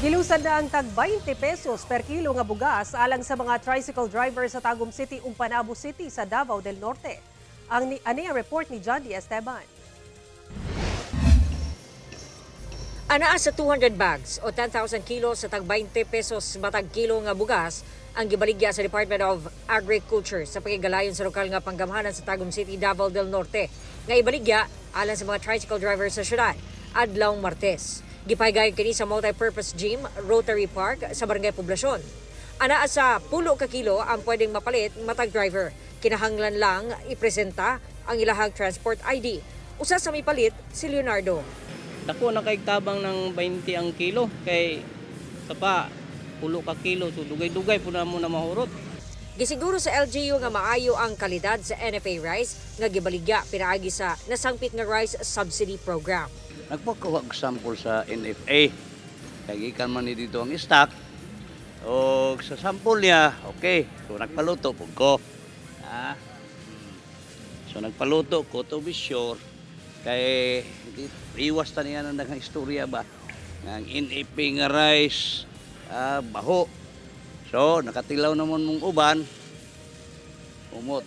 Gilusad na ang tag 20 pesos per kilo nga bugas alang sa mga tricycle driver sa Tagum City ug Panabo City sa Davao del Norte. Ang ni ani ang report ni John D. Esteban. Anaa sa 200 bags o 10,000 kilos sa tag 20 pesos matag kilo nga bugas ang gibaligya sa Department of Agriculture sa pakigalayon sa lokal nga panggamhanan sa Tagum City, Davao del Norte, nga ibaligya alang sa mga tricycle drivers sa syudad adlawng Martes. Gipahigayon kini sa multi-purpose gym, Rotary Park, sa Barangay Poblasyon. Anaa sa 10 ka kilo ang pwedeng mapalit matag driver. Kinahanglan lang ipresenta ang ilahang transport ID. Usa sa mipalit si Leonardo. Dako na kay tabang ng 20 ang kilo kay sa pa 10 ka kilo, so dugay-dugay po na mo na mahurot. Gisiguro sa LGU nga maayo ang kalidad sa NFA rice nga gibaligya pinaagi sa nasangpit nga rice subsidy program. Nagpakuha og sample sa NFA. Kay gikan man ni dito ang stock. O sa sample niya, okay. So nagpaluto pud ko. Ah. So nagpaluto ko to be sure kay iwas ta niya ng daghang istorya ba nga ang NFA nga rice baho. So nakatilaw naman mong uban, umot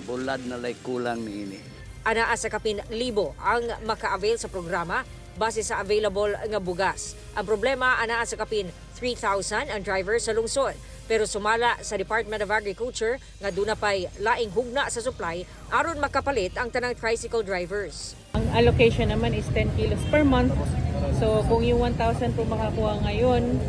bulad na lay kulang niini. Anaa sa kapin libo ang maka-avail sa programa base sa available nga bugas. Ang problema, anaa sa kapin 3,000 ang driver sa lungsod. Pero sumala sa Department of Agriculture nga duna pay laing hugna sa supply aron makapalit ang tanang tricycle drivers. Ang allocation naman is 10 kilos per month. So kung yung 1,000 po makakuha ngayon,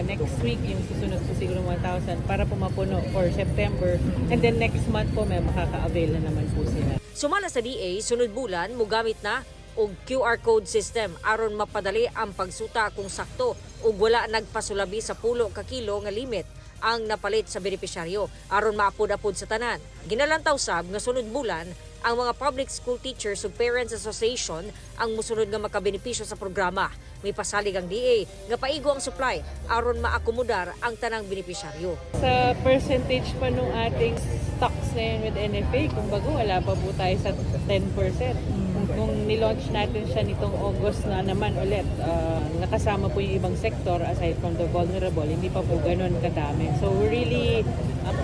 next week yung susunod po siguro 1,000 para po mapuno for September. And then next month po may makaka-avail na naman po sila. Sumala sa DA, sunod bulan mugamit na og QR code system aron mapadali ang pagsuta kung sakto ug wala nagpasulabi sa 10 ka kilo nga limit ang napalit sa benepisyaryo aron maapod-apod sa tanan. Ginalantaw sab nga sunod bulan ang mga public school teachers ug parents association ang musunod nga makabenepisyo sa programa. May pasalig ang DA nga paigo ang supply aron maakomodar ang tanang benepisyaryo. Sa percentage pa nung ating stocks ngayon with NFA, kung bago wala pa po tayo sa 10%. Kung nilaunch natin siya nitong August na naman ulit, nakasama po yung ibang sector aside from the vulnerable, hindi pa po ganun kadami. So we're really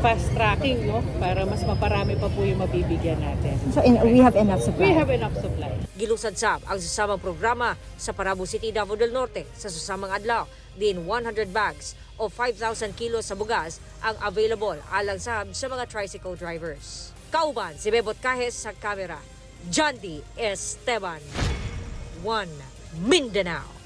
fast tracking, no, para mas maparami pa po yung mabibigyan natin. So we have enough supply? We have enough supply. Gilusad sab ang susamang programa sa Panabo City, Davao del Norte sa susamang adlaw. Din 100 bags o 5,000 kilos sa bugas ang available alang sab sa mga tricycle drivers. Kauban si Bebot Cajes sa kamera. Jandy Esteban. 1 Mindanao.